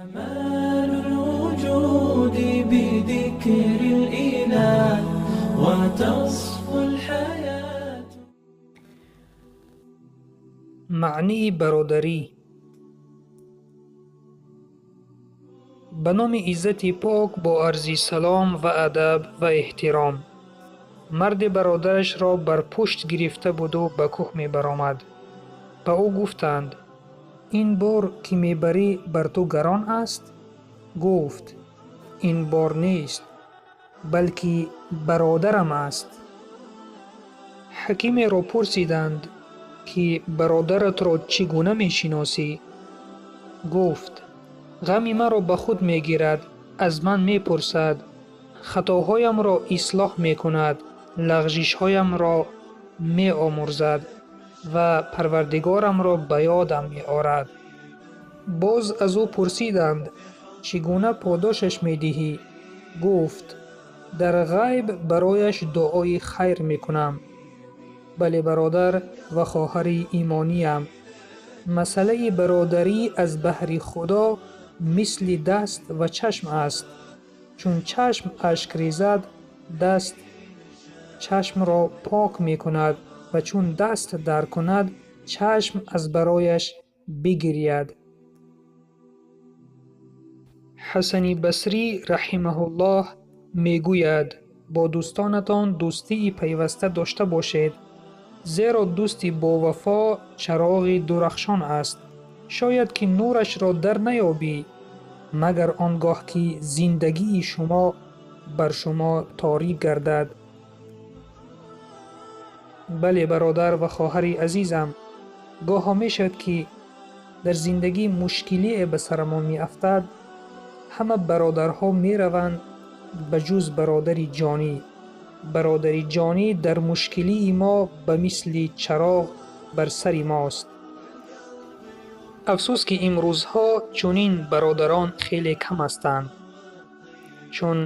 كمال الوجود بذكر الإله وتصفو الحياة. Маънии бародарӣ. Ба номи Иззати Пок, бо арзи салом ва адаб ва эҳтиром. Марде бародарашро бар пушт гирифта буду ба кӯҳ мебаромад. Ба ӯ гуфтанд: ин бор, ки мебарӣ, бар ту гарон аст? Гуфт: ин бор нест, балки бародарам аст. Ҳакимеро пурсиданд, ки бародаратро чӣ гуна мешиносӣ? Гуфт: ғами маро ба худ мегирад, аз ман мепурсад, хатоҳоямро ислоҳ мекунад, лағжишҳоямро меомӯрзад ва Парвардигорамро ба ёдам меорад. Боз аз ӯ пурсиданд, чӣ гуна подошаш медиҳӣ? Гуфт: дар ғайб барояш дуои хайр мекунам. Бале, бародар ва хоҳари имониям, масъалаи бародарӣ аз баҳри Худо мисли даст ва чашм аст. Чун чашм ашк резад, даст чашмро пок мекунад ва чун даст дард кунад, чашм аз барояш бигиряд. Ҳасани Басрӣ раҳимаҳуллоҳ мегӯяд: бо дӯстонатон дӯстии пайваста дошта бошед, зеро дӯсти бовафо чароғи дурахшон аст. Шояд ки нурашро дар наёбӣ, магар он гоҳ ки зиндагии шумо бар шумо торик гардад. Бале, бародар ва хоҳари азизам, гоҳо мешавад, ки дар зиндагӣ мушкилие ба сарамон меафтад, ҳама бародарҳо мераванд ба ҷуз бародари ҷонӣ. Бародари ҷонӣ дар мушкилии мо ба мисли чароғ бар сари мост. Афсӯс, ки имрӯзҳо чунин бародарон хеле кам ҳастанд, чун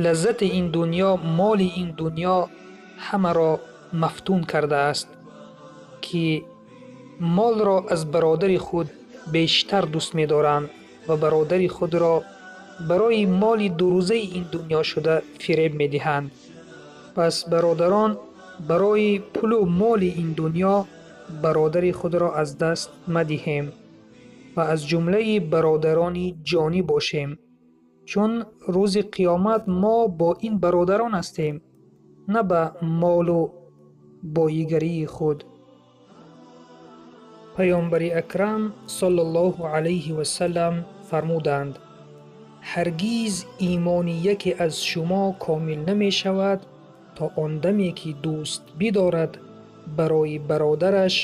лаззати ин дунё, моли ин дунё ҳамаро мафтун кардааст, ки молро аз бародари худ бештар дӯст медоранд ва бародари худро барои моли дурӯзаи ин дунё шуда фиреб медиҳанд. Пас бародарон, барои пулу моли ин дунё бародари худро аз даст мадиҳем ва аз ҷумлаи бародарони ҷонӣ бошем, чун рӯзи қиёмат мо бо ин бародарон ҳастем, на ба молу боигарии худ. Паёмбари Акрам саллаллоҳу алайҳи васаллам фармуданд: ҳаргиз имони яке аз шумо комил намешавад то он даме ки дӯст бидорад барои бародараш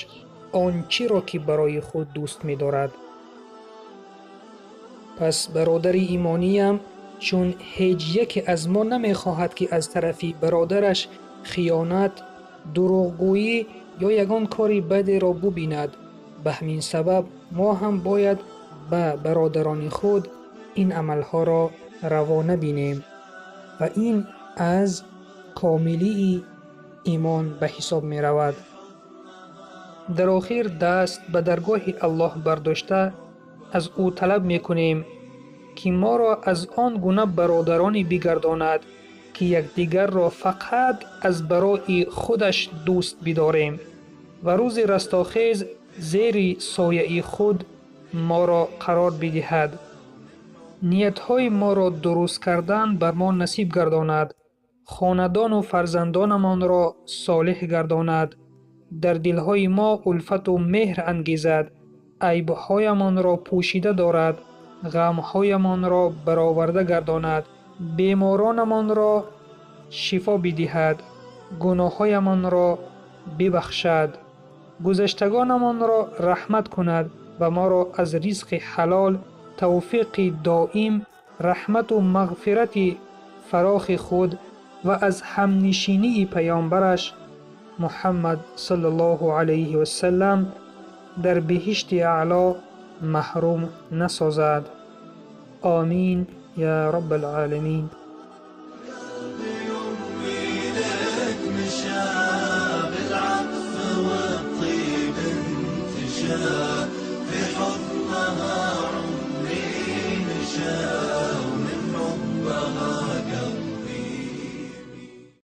он чиро ки барои худ дӯст медорад. Пас бародари имониям, чун ҳеҷ яке аз мо намехоҳад, ки аз тарафи бародараш хиёнат, дурӯғгӯӣ ё ягон кори бадеро бубинад, ба ҳамин сабаб мо ҳам бояд ба бародарони худ ин амалҳоро раво набинем ва ин аз комилии имон ба ҳисоб меравад. Дар охир даст ба даргоҳи Аллоҳ бардошта аз ӯ талаб мекунем, ки моро аз он гуна бародароне бигардонад, ки якдигарро фақат аз барои худаш дӯст бидорем ва рӯзи растохез зери сояи худ моро қарор бидиҳад. Ниятҳои моро дуруст кардан бар мо насиб гардонад, хонадону фарзандонамонро солеҳ гардонад, дар дилҳои мо улфату меҳр ангезад, айбҳоямонро пӯшида дорад, ғамҳоямонро бароварда гардонад, беморонамонро шифо бидиҳад, гуноҳҳоямонро бибахшад, гузаштагонамонро раҳмат кунад ва моро аз ризқи ҳалол, тавфиқи доим, раҳмату мағфирати фарохи худ ва аз ҳамнишинии паёмбараш Муҳаммад саллаллоҳу алайҳи вассалам дар биҳишти аъло маҳрум насозад. Омин я раббал оламин. بالعطف والطيب انتشى.